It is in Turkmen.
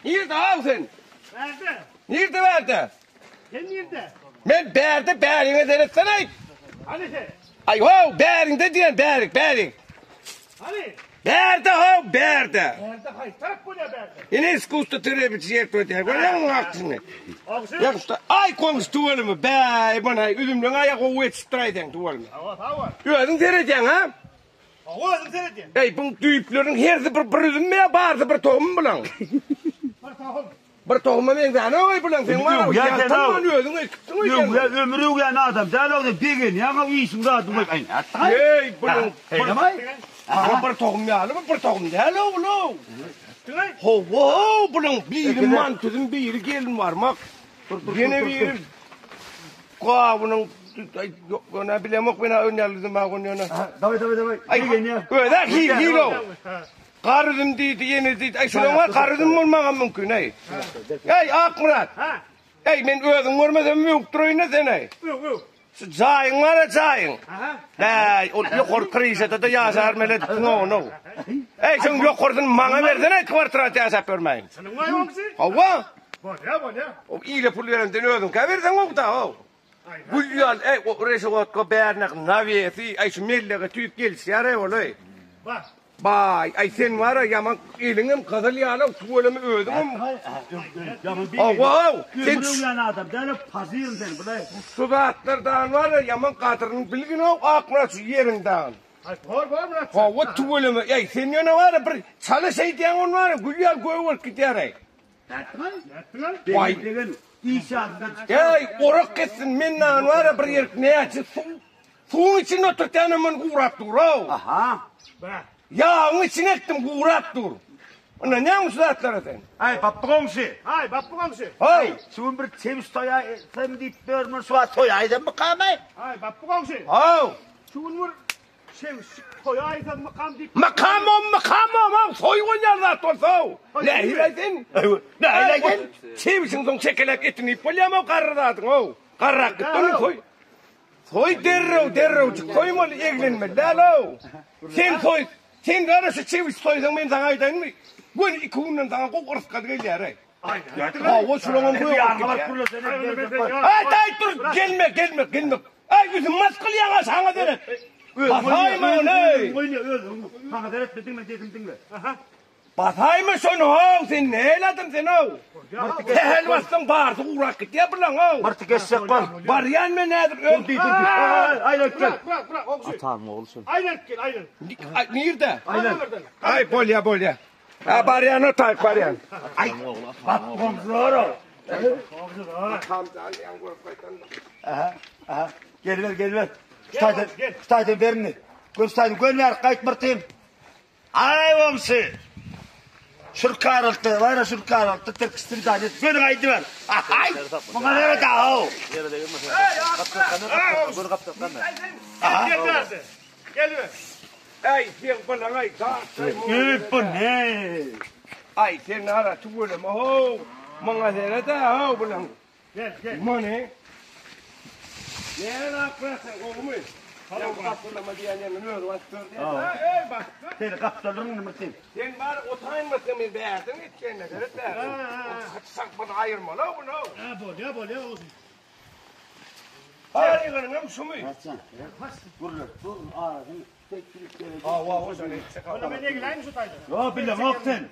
Nirde haw sen? Bärde. Nirde bärde? Sen nirde? Men bärde bäriňe seretsene. Hany sen? Aý how bäriňde diýen bärik bärik. Hany? Bärde how bärde. Bärde haýsy tarap bolýar bärde? Ine iskusta terebiçi ýer ötýär. Görýäňmi muň akdysyny? Goňşy. Ýa aý goňşy tüweleme bäý bana üzümleň aýagy gowy ýetişipdir aý seň tüweleme. Hawa sag bol. Özüň seredýäň ha? Hawa özüm seredýän. Eý buň düýpleriniň hersi bir bir üzümmi ýa barysy bir tohummy bulaň? Bir tohum. Bir tohuma meňzänok-aý bulaň seň bar ýaltanman özüň ekipsiň öýdýän. Öwýä ömür öwýän adam däl oglan begenýäň-ow işiň zadyň goýup aý nätdiňaý. Eý bulaň bir bir tohum ýalymy bir tohum däl-ow bulaň. Hawa bulaň biri mantüzüm biri gelin barmak. Ýene biri gawunyň ýok ýöne bilemok men-ä öňýaly üzüm ýok ýöne. Daway daway daway. Begenýä. Özä hil hil-ow. Gar üzüm diýdi, ýene diýdi. Aý, şolaň bar, gar üzüm bolmagam mümkin, aý. Eý, Akmyrat! Ha? Eý, men özüň görmesem öwüp duraýyn-da seni. Öw, öw. Şu jaýyň bar-a, jaýyň. Aha. Äý, ol ýokary kryşada-da ýaşar mele no-no. Eý, şoň ýokarysyny maňa bersene, kwartirada ýaşap görmäýin. Çynyň baý goňşy? Hawa. Bolýa, bolýa. O ile pul berenden özüňkä berseň gowy-da, how. Gül ýaly, eý, o reşotka bärine nawesi, aý, şu mellege tüýs gelişýär-eý ol-eý. Bar. Baý, aý sen bar-a ýaman eliňem gyzyl ýaly-ow, tüweleme özüňem. Hawa-ow, sen Ömür öwýän adam däl-ow, pazyryň sen, bulaý. Şu zatlardan bar-a ýaman gadyryny bilgin-ow, Akmyrat şu ýeriň dagyn. Aý, bor, bor Myrat. Hawa, tüweleme, eý, sen ýöne bar-a bir çala şeýdýäň ony bar-a gül ýaly gögerip gidýär-eý. Nätdiň-aý? Nätdiň-aý? Waý. Degen, iş ýadyndan çykar. Eý, orak gitsin, men dagy bar-a bir ýerik näçe suw Suwuň içinde oturtýanam muny gurap dur-ow. Aha. Bä. Ýagyň içine ekdim, gurap dur. Onda näme şu zatlara sen? Aý, Bapby goňşy. Aý, Bapby goňşy. Haý. Şu gün bir çebiş soýaýsam diýip ýörmün, şu wagt soýaýsammykam-aý? Aý, Bapby goňşy. Haw. Şu gün bir çebişjik soýaýsammykam diýip. Mykamom, mykamom, haw, soý bolýan zat bolsa-ow. Nähili-aý sen? Nähili-aý sen? Çebişiň soň çekelek etini iýip bolýamy-ow garry zadyň-ow? Garrak gitdi ony soý. Soý derrew derrewjik soýmaly eglenmeli däl-ow. Sen soý, sen gara şu çewiş soýsaň men saňa aýdaýynmy, göni iki günden saňa gowy yrsgal gelýär-eý. Hawa şulaňam gögi gidýär. Aýt aýt dur gelme gelme gelme. Aý üzüm mas kylýaň-a saňa seret. Basaýma ony eý. Saňa seretme diňle dedim diňle. Basaýma şony how sen näl adam sen how. Sähel bassaň barsy gurak gitýär bulaň how. Myrtyk eşek bol. Barýan men häzir öz Dur dur dur. Aýlanyp gel. Bırak bırak goňşy. Atamyň ogly şol. Aýlanyp gel aýlanyp. Nirde? Aýlan. Aý bolýa bolýa. Ha barýan o taýyp barýan. Aý bak goňşular. Atam jan ýan görüp gaýdan. Aha aha. Gel ber gel ber. Şu taýdan şu taýdan berin. Gör şu taýdan gönär gaýt myrtym. Aý goňşy! Şurkaraltdy, wara şurkaraltdy, tirkişdir dany, göni gaýdyber. Aý! Muňa nere daw? Ýere degirme sen. Gapdal, gapdal, Gel bärde. Gel ber. Äý, sen balaň aý, daşaý. Eý, bu ne? Aý, sen ara tüweleme how. Muňa seret-ä how bulaň. Gel, gel. Muny. Näme akrasyň, gowumy? Ýa gapdalama diýen ýerinden özi basyp dur diýen. Eý, basyp dur. Seni gapdalyryn indi Myrtym. Sen bar otaýmasaň men bärden geçýän-de, seret bärden. Haçsak buny aýyrmaly-ow buny-ow. Hä, bolýa, bolýa, oguz. Bar ýygynyňam şumy? Haçan? Gürlet dur, arasyny tek-tek. Hawa, hawa, şony etjek. Onda men egiläýin şu taýda. Ýok, bilemok sen.